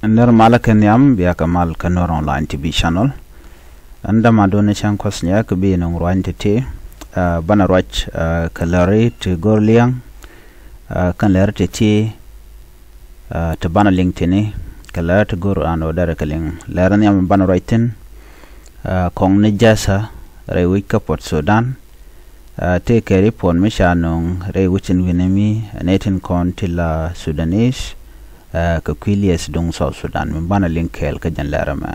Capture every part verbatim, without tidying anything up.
Nir malä kɛ nhiam bia kɛ mal kɛ Nuer Online T V channel. Ɛn dämadun cäŋ kuɔth nyɛ kɛ bi nɔŋ ruany ti ti, ah, banɛ ruac, ah, kɛ lɛri ti go̱r liɛŋ, ah, kɛn lɛri ti ti, ah, ti banɛ liŋ tini, kɛ lɛri ti go̱r an ɔ derɛ kɛ liŋ. Lɛri nhiam banɛ ruac thin, ah, kɔŋ ni jɛsä rɛy wi̱c kä Port Sudan, ah, tëëkɛ ripuɔn mi ca nöŋ rɛy wi̱c in wi̱ni mi nɛy tin kɔn ti la Sudanese, ah, kɛ kui̱ liɛth duŋ South Sudan mi banɛ liŋ kɛɛl kä jɛn lɛr ɛmɛ.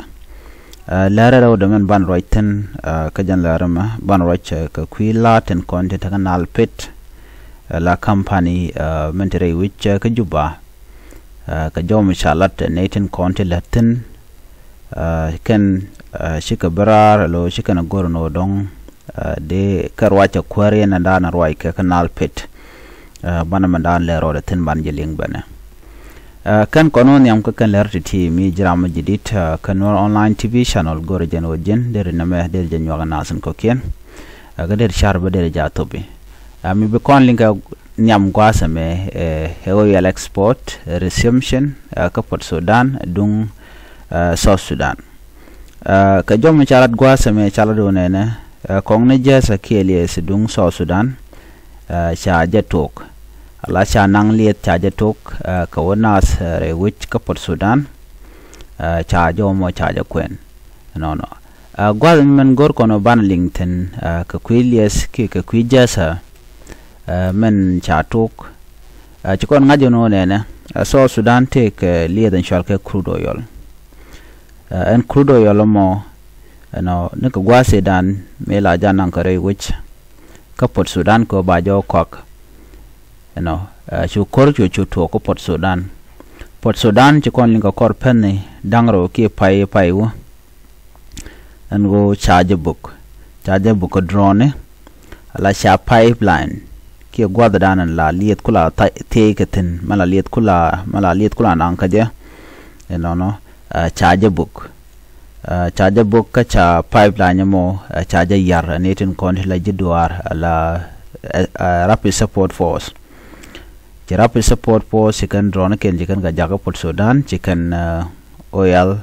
Ah, lɛr rɛwdɛ min banɛ ruac thin, ah, kä jɛn lɛr ɛmɛ banɛ ruac, ah, kɛ kui̱ la tin kɔn ti tekɛ nal pit, ah, la company, ah, min ti rɛy wi̱c, ah, kä Juba, ah, kɛ jɔw mi ca lat nɛy tin kɔn ti lät thin, ah, kɛn, ah, cikɛ bi raar alo cikɛn a go̱r ni ɣöö dɔ̱ŋ, ah, dee kɛ ruac a kuäär yɛn ɛn daan a ruac kɛ kä nal pit. Ah, banɛ mɛn daan lɛr rɔɔdɛ thin ban jɛ liŋ bɛnɛ. Ah, kɛn kɔn wä nhiam kä kɛn lɛr ti ti mi jiram mi jidit, ah, kä Nuer Online T V channel go̱rɛ jɛn wä ji̱n deri nɛmɛ deri jɛ nyuak nath in kɔkiɛn. Ah, kä deri car bä deri jɛ a thopi. Ah, mi bi kɔn liŋ kɛ nhiam gua̱a̱th ɛmɛ, eh, ɛ oil export, eh, resumption, eh, kä Port Sudan, duŋ, eh, South Sudan. Eh, kɛ jɔm ca lat gua̱a̱th ɛmɛ ca lat wä nɛnɛ, eh, kɔŋ ni jɛsä kiɛ liɛth duŋ South Sudan, eh, ca jɛ tok. Ala ca naŋ liɛth ca jɛ tok, eh, kɛ wä naath, eh, rɛy wi̱c kä Port Sudan, eh, ca jɛ wä mɔ ca jɛ kuɛn. Nɔnɔ. Ah, gua̱th mɛn go̱r kɔn ɔ banɛ liŋ thi̱n, ah, kɛ kui̱ liɛth kiɛ kɛ kui̱ jɛsä, ah, mɛn ca tok. Ah, ci kɔn ŋa̱c ɛn ɣöö nɛnɛ, ah, South Sudan tëëkɛ liɛth ɛn cɔal kɛ crude oil. Ah, ɛn crude oil ɛmɔ, ɛnɔ, ni kɛ gua̱a̱th ëëdan mëë la jɛ naŋ kɛ rɛy wi̱c kä Port Sudan kɛ ɣöö ba jɛ wä kɔak. Ɛnɔ, ah, cu ko̱r cu cu tuɔɔk kä Port Sudan. Port Sudan ci kɔn liŋ kɛ kɔr pɛn ni da̱ŋ rɛw kiɛ pay pay wä. Ɛn ɣöö ca jɛ buk, ca jɛ buk kä drone, ala ca pipeline kiɛ gua̱thdan ɛn la liɛth kula thiey kɛ thi̱n, mɛ la liɛth kula, mɛ la liɛth kula naŋ kä jɛ. Ɛnɔnɔ, ah, ca jɛ buk. Ah, ca jɛ buk kä ca pipeline mɔ, ah, ca jɛ yar, ɛn itin kɔn ti la ji̱ duaar, ala, eh, ah, Rapid Support Force. Ci Rapid Support Force ci kɛn drone kɛn ci kɛn kɛ jakä Port Sudan, ci kɛn, eh, oil,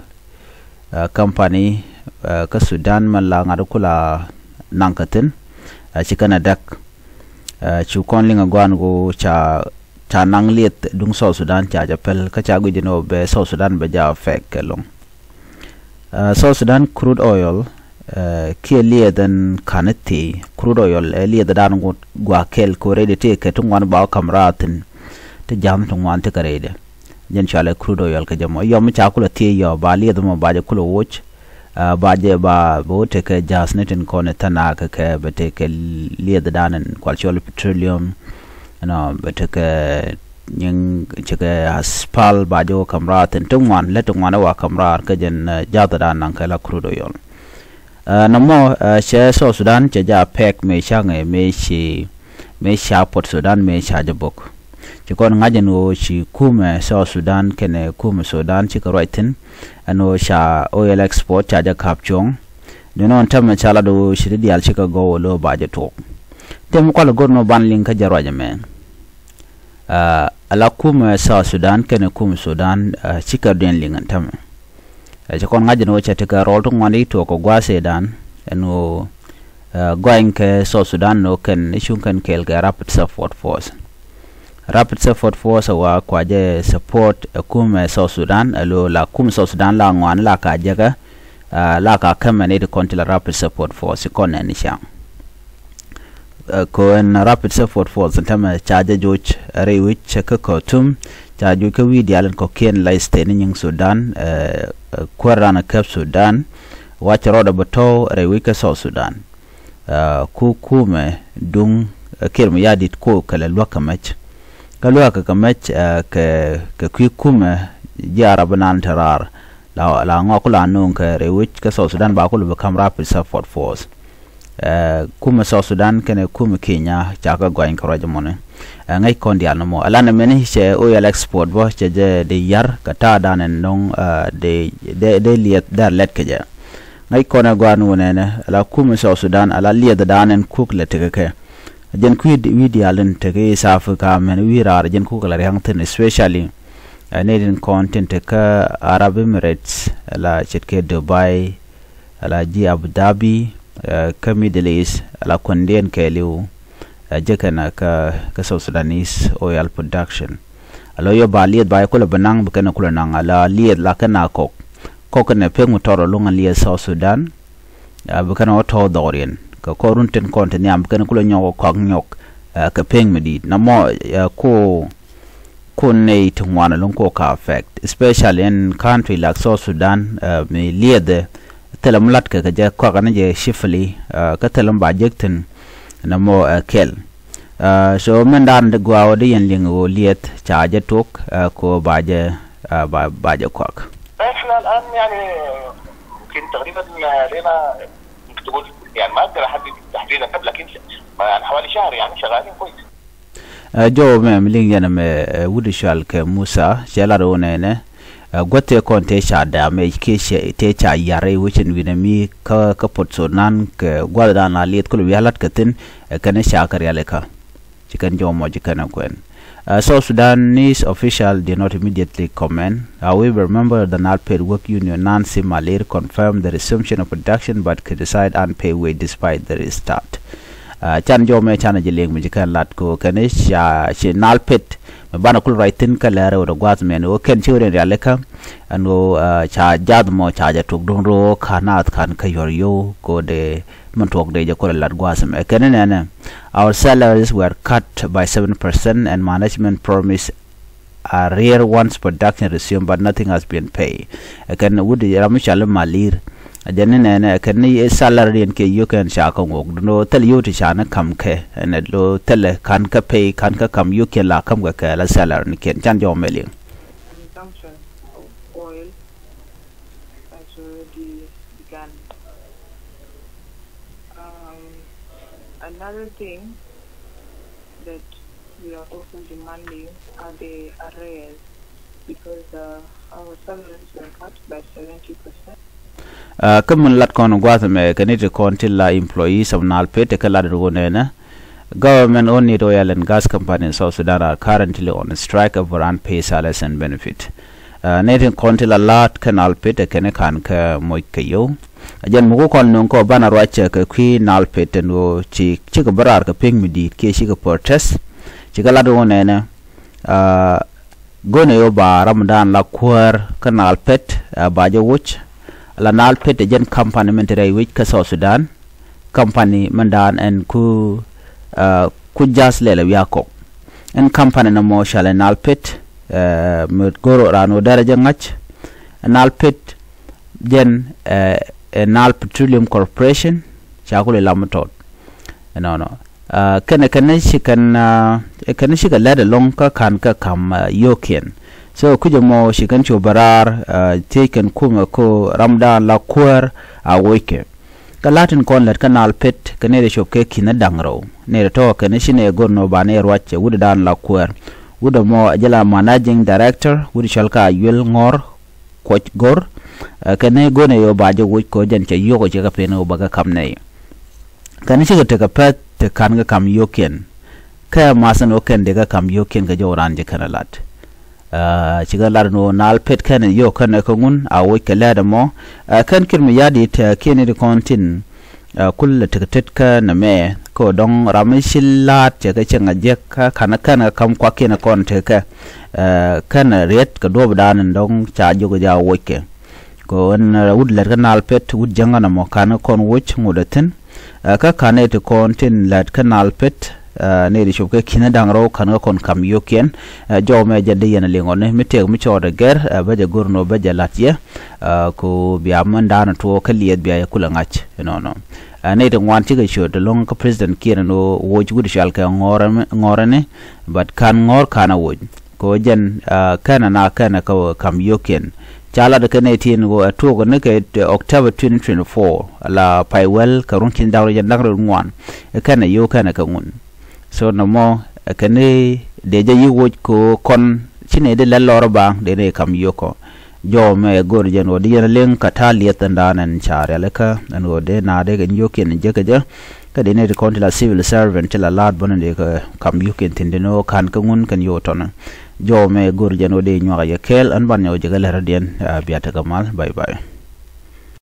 eh, company, eh, kä Sudan mɛ la ŋa̱t kula naŋ kä thi̱n, eh, ci kɛn a däk. Eh, cu kɔn liŋ a guan ku ca, ca naŋ lieth duŋ South Sudan ca jɛ pɛl, kä ca guic ni wä bɛ South Sudan bɛ ja fɛk kɛ loŋ. Ah, South Sudan crude oil, ah, kiɛ lieth ɛn ka̱n i̱ thi̱i̱. Crude oil ɛ lieth dan gu-, gua̱a̱ kɛl kɛ ready ti kɛ ti ŋuan ba wä ka̱m raar thi̱n. Ti ja̱a̱m ti ŋuan ti kɛ ready. Jɛn cɔalɛ crude oil kɛ jɛ mɔ. Yɔm mi ca kulɛ thi̱i̱ yɔ ba lieth mɔ ba jɛ kulɛ woc. Ah, ba jɛ ba, ba wä tekɛ ja̱a̱th ni tin kɔn i̱ tha̱na̱a̱ kɛ kɛ bɛ tekɛ lieth dan ɛn kual cɔl petroleum. Ɛnɔ, bɛ tekɛ nyiŋ, cikɛ aspal ba jɛ wä ka̱m raar thi̱n ti ŋuan, lät ti ŋuan ɛ wa ka̱m raar kä jɛn, eh, ja̱thɛ dan naŋ kɛ la crude oil. Eh, nɔmɔ, eh, cɛ South Sudan cɛ ja pɛk mëë ca ŋɛ, mëë ci, mëë ca Port Sudan, mëë ca jɛ bok. Ci kɔn ŋa̱c ɛn ɣöö ci kumɛ South Sudan kɛnɛ kumɛ Sudan cikɛ ruac thi̱n, ɛn ɣöö ca oil export ca jɛ ka̱p cuɔ̱ŋ. Ni nɔn tɛmɛ ca lat ɣöö ci ti diaal cikɛ gɔw ɛ lo̱o̱ ba jɛ tuɔɔk. Tɛmɛ kualɛ go̱r nɔ ban liŋ kä jɛ ruac ɛmɛ. Ah, ala kumɛ South Sudan kɛnɛ kumɛ Sudan, ah, cikɛ duɛn liŋ ɛn tämɛ. Ah, ci kɔn ŋa̱c ɛn ɣöö cɛ tekɛ rɔl ti ŋuan i̱ tuɔɔk kɛ gua̱a̱th ëëdan ɛn ɣöö, ah, gɔany kɛ South Sudan ɛn ɣöö kɛn i̱ cuŋ kɛn kɛɛl kɛ Rapid Support Force. Rapid Support Force ɛ wa kua jɛ support ɛ kumɛ South Sudan, ɛ lo̱o̱ la kumɛ South Sudan la ŋuan la ka jɛkɛ, ah, la ka kämɛ ni ti kɔn ti la Rapid Support Force kɔn nɛn i̱ ca̱ŋ. Eh, kɛ ɣöö ɛn Rapid Support Force ɛn tämɛ ca jɛ joc rɛy wi̱c kä Khartoum, ca joc kä wi̱i̱ diaal ɛn kɔ̱kiɛn la state ni nyiŋ Sudan, eh, eh, kuäär dan ɛ käp Sudan, wacɛ rɔɔdɛ bɛ tɔ̱ rɛy wi̱c kä South Sudan. Eh, ku kumɛ duŋ, eh, Kiir Mayardit ku kɛ lɛ luäk kɛ mɛc. Kä luäk kɛ kɛ mɛc, eh, kɛ, kɛ kui̱ kumɛ ji̱ Arab nan te raar. La, la ŋɔak ku la no̱o̱ŋ kɛ rɛy wi̱c kä South Sudan ba ku lɛ bɛ ka̱m Rapid Support Force. Eh, kumɛ South Sudan kɛnɛ kumɛ Kenya ca kɛ gɔany kɛ ruac ɛmɔni. Eh, ŋäc kɔn diaal ni mɔ. Ɛlan ɛmɛni cɛ oil export bä cɛ jɛ dee yar kɛ ta̱a̱ dan ɛn nɔŋ, eh, dee, dee, dee liɛth dee lɛt kɛ jɛ. Ŋäc kɔn ɛ gɔaa ni wä nɛnɛ, ɛla kumɛ South Sudan, ɛla liɛth dan ɛn kuk lɛ tekɛ kɛ. Jɛn kui̱ di-, wi̱i̱ diaal in tekɛ East Africa mɛn wi̱i̱ raar jɛn kuk lɛ ria̱ŋ thi̱n, especially Ɛ nɛy tin kɔn tin te kä Arab Emirates, ala ce̱tkɛ Dubai, ala ji̱ Abu Dhabi, ɛ kä Middle East, ala kuändiɛn kɛɛliw, ɛ jekɛn kä kä South Sudanese oil production. Ala yɔ ba liɛth ba kulɛ bi naŋ, bi kɛn kulɛ naŋ, ala liɛth la kɛn a kɔk. Kɔk kɛn ɛ pek mi tɔr ɛ luŋ a liɛth South Sudan. Ɛ bi kɛn ɔ tɔ̱ dhɔriɛn kɛ kɔr run tin kɔn ti nhiam, bi kɛn kulɛ nyɔk ɔ kɔak nyɔk, ɛ kɛ pek mi di̱i̱t. Na mɔ, ɛ ko ko nɛy ti ŋuan ɛ luŋ ko ka affect, especially in country like South Sudan, ɛ mi liɛth ɛ thilɛ mi lat kɛ kɛ jɛ kɔak ni jɛ shifili, ɛ kä thilɛ mi ba jek thin. Na mɔ, ɛ kɛl. Ɛ so min dan di gua wä di yɛn liŋ wä liɛth ca jɛ tok, ɛ ko ba jɛ, ɛ ba ba jɛ kɔak. احنا الان يعني يمكن تقريبا لنا، ممكن تقول، يعني ما اقدر احدد تحديدا كم، لكن يعني حوالي شهر يعني شغالين كويس. Ɛ jɔw mɛ mi liŋ yɛn mɛ, ɛ wut cual kɛ Musa cɛ lat wä nɛnɛ. Ɛ gua̱th tëë kɔn tëë ca dam ɛ kiɛ cɛ tëë ca yar ɛ wecin wi̱nɛ mi kä kä Port Sudan kɛ gua̱th dan la liɛth kul wi̱i̱ a lat kɛ thi̱n. Ɛ kɛn ca kɛ rialikä. Ci kɛn jɔw mɔ ci kɛn ɛ kuɛn. Uh, South Sudanese official did not immediately comment. However, member of the NALPED Work Union, Nancy Malir, confirmed the resumption of production but criticized unpaid wage despite the restart. Uh, can jɔw mɛ can jɛ liŋ mi ci kɛn lat ko kɛn ca ci NALPED mi banɛ kul ruac thi̱n kä lɛr wä dɛ gua̱th mɛn wä kɛn ci wä den rialikä. Ɛn wä, uh, ca jath mɔ ca jɛ tuk duŋ roo ka naath kan kä yuɔr yow ko dee min tuɔk dee jɛ kulɛ lat gua̱th mɛ kɛn nɛnɛ. Our salaries were cut by seven percent and management promised arrear once production resume, but nothing has been paid. Ɛ kɛn wut ram mi cɔal i̱ Malir. Ɛ jɛn ni nɛnɛ ɛ kɛn ni salary diɛn kiɛ yio̱k kɛn ca kä ŋuɔk. Duno thil yio̱k ti ca ni ka̱m kɛ ɛn ɛ lo thilɛ ka̱n kä pay ka̱n kä ka̱m yio̱k kiɛn la ka̱m kɛ kɛ la salary ni kiɛn can jɔw mɛ liŋ. Consumption of oil has already begun. Um, another thing that we are also demanding are the arrears because uh, our salaries were cut by seventy percent. Uh, kä min lat kɔn gua̱th mɛ kɛ ni ti kɔn ti la employees of NALPED ti kɛ lat ri wä nɛnɛ. Government owned oil and gas company in South Sudan are currently on strike over unpaid salaries and benefit. Uh, ni ti kɔn ti la la̱a̱t kä NALPED ɛ kɛn ka̱n kä moc kɛ yo̱w. Ɛ jɛn mi ku kɔn nuŋ kɔ banɛ ruac kɛ kui̱ NALPED ɛn ɣöö ci cikɛ bä raar kɛ pek mi di̱i̱t kiɛ cikɛ protest. Cikɛ lat ɣöö nɛnɛ, uh, go̱nɛ ɣöö ba ramdan la kuäär kä NALPED, uh, ba jɛ woc. La NALPED ɛ jɛn company min te rɛy wec kä South Sudan. Company min daan ɛn ku, uh, ku ja̱th lɛl ɛ wiak kɔk. Ɛn company nɔmɔ cɔalɛ NALPED, uh, mi go̱r raan wä dɛrɛ jɛ ŋa̱c. NALPED jɛn, uh, ɛ Nile Petroleum Corporation ca kul ilam mi tɔt. Ɛnɔnɔ. Uh, kɛnɛ kɛnɛ ci kɛn, uh, kɛnɛ ci kɛ lɛt ɛlɔŋ kä ka̱n kä ka̱m, uh, yio̱kiɛn. So kucä mɔ ci kɛn cu bä raar, uh, thiec kɛn kumɛ ko ramdan la kuäär a wockɛ. Kä la̱t tin kɔn lät kä NALPED kɛ nɛy ti cop kɛ ki̱n da̱ŋ rɛw. Nɛy ti tɔ̱ kɛn ci nɛy go̱r nɔ ba nɛy ruac wut dan la kuäär. Wut ɛmɔ jɛ la managing director wut cɔl ka Yuel Ŋɔr Kuɔc Go̱r. Ɛ kɛn go̱r nɛy ɣöö ba jɛ woc kɛ jɛn cɛ yio̱k ɔ cɛ kɛ pen ɣöö ba kɛ ka̱m nɛy. Kɛn cikɛ tekɛ pɛth ti ka̱n kɛ ka̱m yio̱kiɛn. Kɛ math ɛn ɣöö kɛn dee kɛ ka̱m yio̱kiɛn kɛ jɔw raan jɛ kɛn ɛ lat. Ɛ cikɛ lat ɛn ɣöö NALPED kɛn ɛ yio̱k kɛn ɛ kä ŋun a woc kɛ lɛ̈ɛ̈t ɛmɔ. Ɛ kɛn Kiir Mayardit, ɛ kiɛn i̱ ti kɔn tin, ɛ kulɛ tekɛ tet kä nɛmɛ kɛ ɣöö dɔ̱ŋ ram mi ci la̱a̱t cɛ kɛ cieŋ a jiäk kä ka̱n kɛn kɛ ka̱m kuakiɛn ɛ kɔn tekɛ. Ɛ kɛn ɛ riet kɛ duɔ̱ɔ̱pdan ɛn dɔ̱ŋ ca jiök jɛ a woc kɛ. Kɛ ɣöö ɛn, ɛ wut lät kä NALPED wut jäŋä nɔmɔ ka̱n kɛ kɔn woc ŋot ɛ thi̱n. Ɛ kä ka̱n ɛ ti kɔn tin lät kä NALPED, ɛ nɛy ti cop kɛ ki̱n da̱ŋ rɛw ka̱n kɛ kɔn ka̱m yio̱kiɛn. Ɛ jɔw mɛ jɛn di yɛn ɛ liŋ ɣɔni mi tëëk mi cɔɔt ɛ gɛr, ɛ bä jɛ go̱r nɔ bä jɛ la̱t yɛ. Ɛ ku bia mɛn da̱a̱n ɛ tuɔɔk kä liɛth bia yɛ kulɛ ŋa̱c ɛnɔnɔ. Ɛ nɛy ti ŋuan cikɛ ciöt ɛlɔ̱ŋ kä President Kiir ɛn ɣöö woc wut cual kɛ ŋɔ̱ɔ̱rɛ, ŋɔ̱ɔ̱rɛni, but ka̱n ŋɔ̱ɔ̱r ka̱n ɛ woc. Kɛ ɣöö jɛn, ɛ kɛnɛ na kɛnɛ kä ka̱m yio̱kiɛn. Ca lat kɛ nɛy tin ɣöö ɛ tuɔɔk ni kɛ, ɛ October twenty twenty-four la pay wäl kɛ run ki̱n da̱ŋ rɛw jɛn da̱ŋ rɛw ŋuan. Ɛ kɛnɛ yio̱k kɛnɛ kɛ ŋun. So nɔmɔ ɛ kɛn dee jɛ yi̱k woc kɛ ɣöö kɔn ci nɛy di lɛl lɔr baŋ dee nɛy ka̱m yio̱k kɔ. Jɔw mɛ ɛ go̱r jɛn ɣöö di yɛn liŋ kä ta̱a̱ liɛth ɛn da̱a̱n ɛn ca rialikä ɛn ɣöö dee na dee kɛ yio̱kiɛn jek kɛ jɛ. Kä dee nɛy ti kɔn ti la civil servant ti la la̱a̱t bä ni dee kɛ ka̱m yio̱kiɛn thi̱n dee ni ɣöö ka̱n kä ŋun kɛn yio̱k tɔnä. jɔw mɛ go̱r jɛn wä dee nyuak a yɛ kɛɛl, ɛn ban nyɔk jɛ kɛ lɛr a diɛn. Bia tekɛ mal, bye bye.